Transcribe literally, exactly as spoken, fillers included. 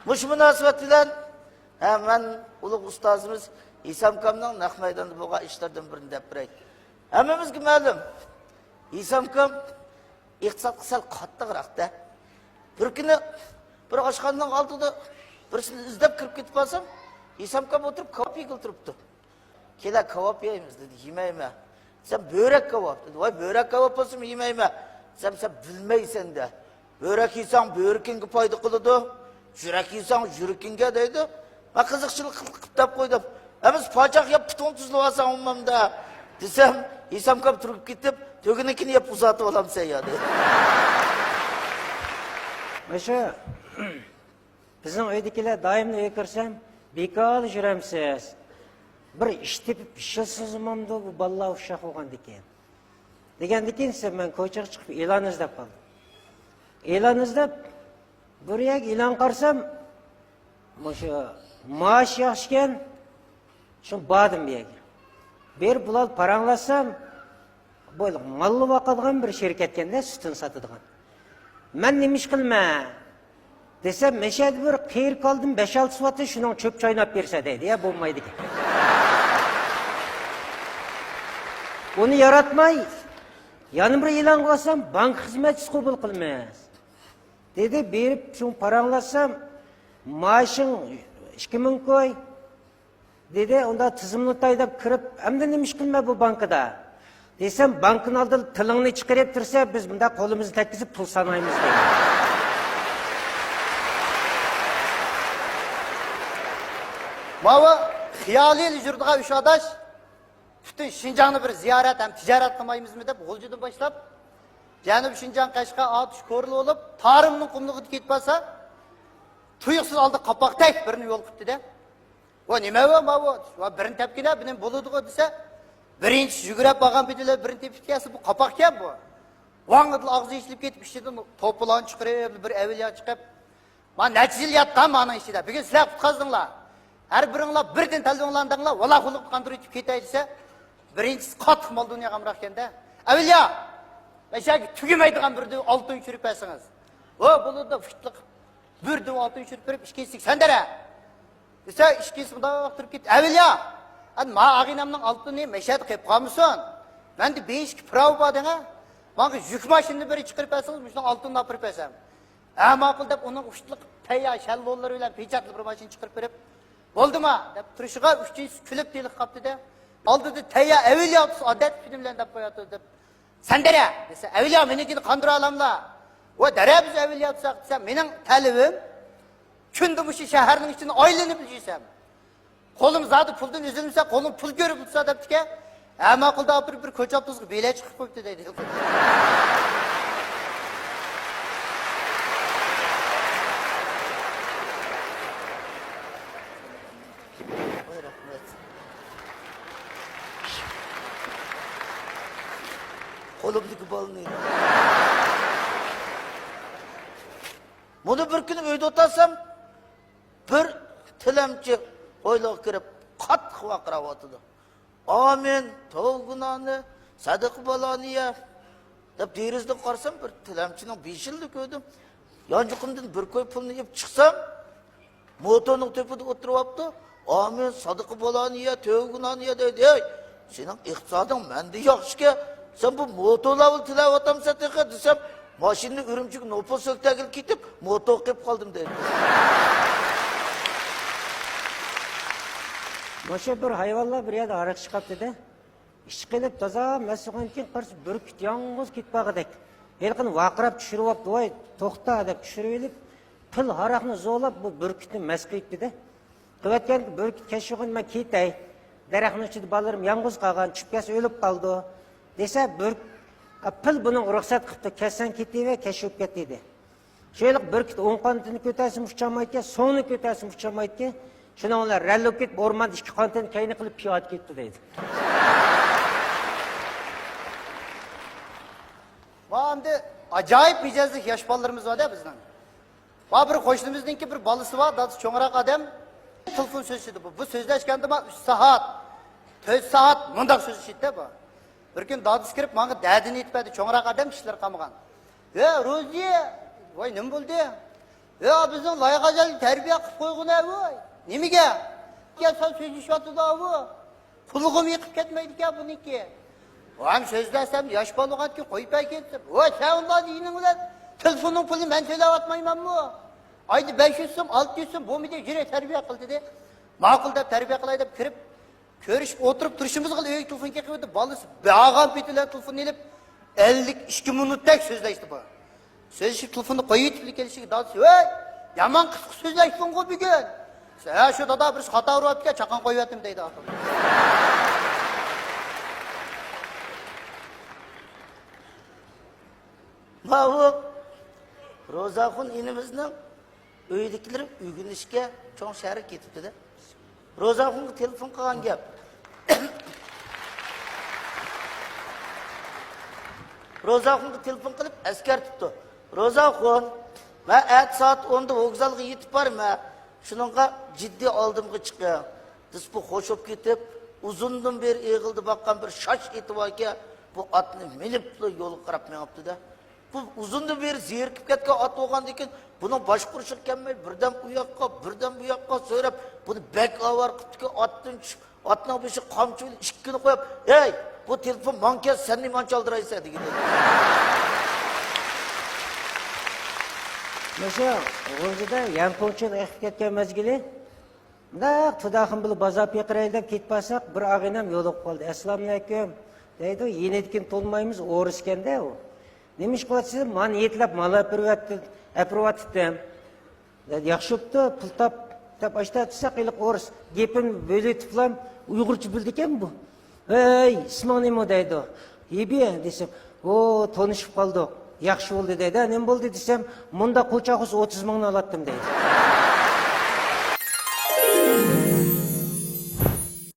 مۇشۇ مۇناسىۋەت بىلەن، ھە، مەن ئۇلۇغ ئۇستازىمىز ھېسامكامنىڭ نەق مەيداندا بولغان ئىشلىرىدىن بىرنى دەپ بېرەي. ھەممىمىزگە مەلۇم، ھېسامكام ئىقتىسادقا سەل قاتتىقراق-دە. بىر كۈنى بىر ئاشخانىنىڭ ئالدىدا بىرسىنى ئىزدەپ كىرىپ كېتىپ قالسام، ھېسامكام ئولتۇرۇپ كاۋاپ يېگىلى تۇرۇپتۇ. «كېلە، كاۋاپ يەيمىز» دېدى. «يېمەيمەن» دېسەم، «بۆرەك كاۋاپ» دېدى. «ۋاي، بۆرەك كاۋاپ بولسىمۇ يېمەيمەن» دېسەم، «سەن بىلمەيسەن-دە. بۆرەك يېسەڭ بۆرىكىڭگە پايدا قىلىدۇ، يۈرەك يېسەڭ يۈرىكىڭگە» دەيدۇ. مەن قىزىقچىلىق قىلىپ دەپ قويدۇم. «ئەمىسە پاچاق يەپ پۇتۇڭنى تۈزلىۋالساڭ بولمامدا» دېسەم، ھېسامكام تۇرۇپ كېتىپ، «تۆگىنىڭكىنى يەپ ئۇزارتىۋالامسەن يا» دېدى. مۇشۇ بىزنىڭ ئۆيدىكىلەر دائىملا ئۆيگە كىرسەم، «بىكارلا يۈرەمسىز؟ بىر ئىش تېپىپ ئىشلىسىڭىز بولمامدۇ، بۇ بالىلار ئۇششاق بولغاندىكىن» دېگەندىكىن، مەن كوچىغا چىقىپ ئېلان ئىزدەپ قالدىم. ئېلان ئىزدەپ، بىر يەرگە ئېلان قارىسام، مۇشۇ مائاش ياخشىكەن، شۇ باردىم بۇ يەرگە. بېرىپ بۇلار پاراڭلاشسام، بۇ ماللا باقىدىغان بىر شىركەتكەن-دە، سۈتۈن ساتىدىغان. مەن نېمە ئىش قىلىمەن دېسەم، مەشەدە بىر قېرى كالدىن بەش-ئالتە سوۋاتنى شۇنىڭ چۆپ چايناپ بېرىسە دەيدۇ. يا، بولمايدىكەن. ئۇنى ياراتماي، يەنە بىر ئېلانغا بارسام، بانكا خىزمەتچىسى قوبۇل قىلىمىز دېدى. بېرىپ شۇ پاراڭلاشسام، مائاشىڭ ئىككى مىڭ كوي دېدى. ئۇندا تىزىملىتاي دەپ كىرىپ، ئەمدى نېمە ئىش قىلىمەن بۇ بانكىدا دېسەم، بانكىنىڭ ئالدىدا تىلىڭنى چىقىرىپ تۇرسا، بىز مۇنداق قولىمىزنى تەگكۈزۈپ پۇل سانايمىز دېدى. ماۋۇ خىيالىيلا يۈرىدىغان ئۈچ ئاداش پۈتۈن شىنجاڭنى بىر زىيارەت ھەم تىجارەت قىلمايمىزمۇ دەپ، غۇلجىدىن باشلاپ جەنۇبىي شىنجاڭ، قەشقەر، ئاتۇش، كورلا بولۇپ، تارىمنىڭ قۇملۇقىدا كېتىپ بارسا، تۇيۇقسىز ئالدى قاپاقتەك بىرنى يولۇقۇپتۇ-دە. «ۋا، نېمە ۋا، ماۋۇ؟» «ۋا، بىرنى تەپكىنە، بۇنى بولىدىغۇ» دېسە، بىرىنچىسى يۈگۈرۈپ بارغان بىلەن بىرنى تېپىپ كەلسە، بۇ قاپاقكەن بۇ. ۋاڭىدىلا ئاغزى ئېچىلىپ كېتىپ، ئىچىدىن توپىلان چىقىرىپ، بىر ئەۋلىيا چىقىپ، «ما نەچچە يىل ياتقان مانىڭ ئىچىدە. بۈگۈن سىلەر قۇتقازدىڭلار. ھەر بىرىڭلار بىردىن تەلىپىڭلارنى دەڭلار، ۋالا قۇلۇقنى قاندۇرۇۋېتىپ كېتەي» دېسە، بىرىنچىسى قاتتىق مال دۇنياغا ئامراقكەن-دە. «ئەۋلىيا، مەشەگە تۈگىمەيدىغان بىر دۈم ئالتۇن چۈشۈرۈپ بەرسىڭىز.» «ھو، بولىدۇ» دەپ، فىتلىق بىر دۈم ئالتۇن چۈشۈرۈپ بېرىپ، ئىككىنچىسىگە «سەن دەرە» دېسە، ئىككىنچىسى مۇنداق تۇرۇپ كېتىپ، «ئەۋلىيا، ئەن ما ئاغىنەمنىڭ ئالتۇنى مەشەدە قېلىپ قالمىسۇن. مەندە بېشىكى پىراۋى بار دەڭە. ماڭا يۈك ماشىنىنى بىر چىقىرىپ بەرسىڭىز، مۇشۇنىڭ ئالتۇنىنى ئاپىرىپ بەرسەم.» «ھە، ماقۇل» دەپ، ئۇنىڭ ئۇچلۇق تەييار شەللونلىرى بىلەن پېچەتلىك بىر ماشىنا چىقىرىپ بېرىپ، «بولدىما؟» دەپ تۇرۇشىغا، ئۈچىنچىسى كۈلۈپ تېلىقىپ قاپتۇ-دە. ئالدىدا تەييار ئەۋلىيا تۇرسا، ئادەتتىكى بىلەن دەپ قوياتىدۇ دەپ. «سەن دەرە» دېسە، «ئەۋلىيا، مېنىڭكىنى قاندۇرالاملا؟» «ۋە دەرە، بىز ئەۋلىيا تۇرساق» دېسە، «مېنىڭ تەلىپىم كۈندە مۇشۇ شەھەرنىڭ ئىچىنى ئايلىنىپ يۈرسەم، قولۇم زادى پۇلدىن ئۈزۈلمىسە، قولۇم پۇل كۆرۈپ تۇرسا» دەپتىكەن. «ھە، ماقۇل» دەپ بىر، بىر كوچا ئاپتوبۇسقا بېلەت چىقىپ قويۇپتۇ دەيدۇ. ۋاي، رەھمەت. قولۇمدىكى بالىنى. مۇنۇ بىر كۈنى ئۆيدە ئولتۇرسام، بىر تىلەمچى ھويلىغا كىرىپ، قاتتىق ۋارقىراۋاتىدۇ. «ئامىن، تۆگىنانى، سەدىقە بالانى يە» دەپ، دېرىزىدىن قارىسام، بىر تىلەمچىنىڭ بېشىنى كۆردۈم. يانچۇقۇمدىن بىر كوي پۇلنى ئېلىپ چىقسام، موتورنىڭ تۆپىدە ئولتۇرۇۋاپتۇ. «ئامىن، سەدىقە بالانى يە، تۆگىنانى يە» دەيدۇ. «ھەي، سېنىڭ ئىقتىسادىڭ مەندىن ياخشىكەن، سەن بۇ موتورلار بىلەن تىلەۋاتامسەن تېخى» دېسەم، «ماشىنىنى ئۈرۈمچىگە نوپۇس سۆكتەرگىلى كېتىپ، موتور قېلىپ قالدىم» دەيدۇ. مۇشۇ بىر ھايۋانلار بىر يەردە ھاراق ئىچىپ قاپتۇ-دە. ئىچىپ قېلىپ تازا مەست بولغاندىن كېيىن قارىسا، بۈركۈت يالغۇز كېتىپ بارغۇدەك. ھېلىقىنى ۋارقىراپ چۈشۈرۈۋاپتۇ. «ۋاي، توختا» دەپ چۈشۈرۈۋېلىپ، پىل ھاراقنى زورلاپ بۇ بۈركۈتنى مەست قىلىپتۇ-دە. قىلىۋەتكەن بۈركۈت كەچ يوغىنى، «مەن كېتەي. دەرەخنىڭ ئىچىدە بالىلىرىم يالغۇز قالغان، چۈشۈپ كەتسە ئۆلۈپ قالىدۇ» دېسە، بۈرك-، پىل بۇنىڭغا رۇخسەت قىپتۇ، «كەتسەڭ كېتىۋەر، كەچ بولۇپ كەتتى» دېدى. شۇ ھېلىقى بۈركۈت ئوڭ قانىتىنى كۆتەرسىمۇ ئۇچالمايدىكەن، سوڭىنى كۆتەرسىمۇ ئۇچالمايدىكەن. شۇنىڭ بىلەن رەللۇ كېتىپ، ئورماندا ئىككى قانىتىنى كەينى قىلىپ پىيادە كېتىپتۇ دەيدۇ. ۋە ئەمدى ئاجايىپ مىجەزلىك ياش بالىلىرىمىز بار-دە بىزنىڭ. ۋە بىر قوشنىمىزنىڭكى بىر بالىسى بار، دادىسى چوڭراق ئادەم. تېلېفون سۆزلىشىدۇ بۇ. بۇ سۆزلەشكەندە ما ئۈچ سائەت، تۆت سائەت مۇنداق سۆزلىشىدۇ-دە بۇ. بىر كۈنى دادىسى كىرىپ، ماڭا دەردىنى ئېيتىپ بەردى، چوڭراق ئادەم، چىشلىرى قالمىغان. «ھە، روزى!» «ۋاي، نېمە بولدى؟» يا، بىزنىڭ لايغا جايدا تەربىيە قىلىپ قويغىن ھە، ۋاي. نېمىگە؟ يا، سەن سۆزلىشىۋاتىدۇ ھە، ۋۇ. قۇلىقىم يېقىپ كەتمەيدىكەن بۇنىڭكى. ھەم سۆزلەسەم، ياش بالىغانتى قويۇپ ئەكەتسەم. ۋاي، سەن ئۇنداق دېگىنىڭ بىلەن تېلېفوننىڭ پۇلىنى مەن تۆلەۋاتمايمەنمۇ؟ ئايدا بەش يۈز سوم، ئالتە يۈز سوم بولمىدى، يۈرە تەربىيە قىل دېدى. ماقۇل دەپ تەربىيە قىلاي دەپ كىرىپ، كۆرۈشۈپ ئولتۇرۇپ تۇرۇشىمىزغىلا ئۆيگە تېلېفون كېلىپ، بالىسى بارغان پېتى بىلەن تېلېفون ئېلىپ، ئەللىك ئىككى مىنۇتتەك سۆزلەشتى بۇ. سۆزلىشىپ تېلېفوننى قويۇۋېتىپلا كېلىشىگە دادىسى، ۋەي، يامان قىسقا سۆزلەشتىڭغۇ بۈگۈن. ھە، شۇ دادا، بىرسى خاتا ئۇرۇۋەتتىكەن، چاققان قويۇۋەتتىم دەيدۇ ئاخىرى. ماۋۇ روزاخۇن ئىنىمىزنىڭ ئۆيدىكىلىرى ئۆگىنىشكە چوڭ شەھەرگە كېتىپتۇ-دە. روزاخۇنغا تېلېفون قىلغان گەپ. روزاخۇنغا تېلېفون قىلىپ ئەسكەرتىپتۇ. روزاخۇن، مەن ئەتە سائەت ئوندا ۋوگزالغا يېتىپ بارىمەن. شۇنىڭغا جىددىي ئالدىمغا چىقىڭ. دېسە بۇ خوش بولۇپ كېتىپ، ئۇزۇندىن بېرى ئېغىلدا باققان بىر شاش ئېتى باركەن، بۇ ئاتنى مىنىپلا يولغا قاراپ مېڭىپتۇ-دە. بۇ ئۇزۇندىن بېرى زېرىكىپ كەتكەن ئات بولغاندىكىن، بۇنىڭ باشقۇرۇشىغا كەلمەي، بىردەم ئۇ ياققا، بىردەم بۇ ياققا سۆرەپ، بۇنى بەك ئاۋارە قىپتىكەن، ئاتتىن چۈشۈپ، ئاتنىڭ بېشىغا قامچا بىلەن ئىككىنى قويۇپ، ھەي، بۇ تېلېفون ماڭا كەلسە، سەن نېمانچە ئالدىرايسەن دېگەن. مۇشۇ غۇلجىدا يەنپۇڭچىنىڭ ئېقىپ كەتكەن مەزگىلى، مۇنداق تۇداخۇن بىلەن بازار پېقىرايلى دەپ كېتىپ بارساق، بىر ئاغىنەم يولۇقۇپ قالدى. ئەسسالامۇئەلەيكۇم دەيدۇ، يېنىدىكىنى تونۇمايمىز، ئورۇس ئىكەن-دە ئۇ. نېمە ئىش قىلىۋاتىسىز؟ مال يېتىلەپ مال ئەپىرىۋەتتىم، ئەپىرىۋاتىپتىم. ياخشى بوپتۇ، پۇل تاپ، دەپ ئاشتا دېسەك، ھېلىقى ئورۇس گېپىنى بۆلۈۋېتىپلا ئۇيغۇرچە بىلىدىكەن بۇ. ھەي، ئىسمىڭ نېمە؟ دەيدۇ. ھېبى دېسەم، ھو، تونۇشۇپ قالدۇق. ياخشى بولدى دەيدۇ. نېمە بولدى دېسەم، مۇنداق قوچاق بولسا ئوتتۇز مىڭنى ئالاتتىم دەيدۇ.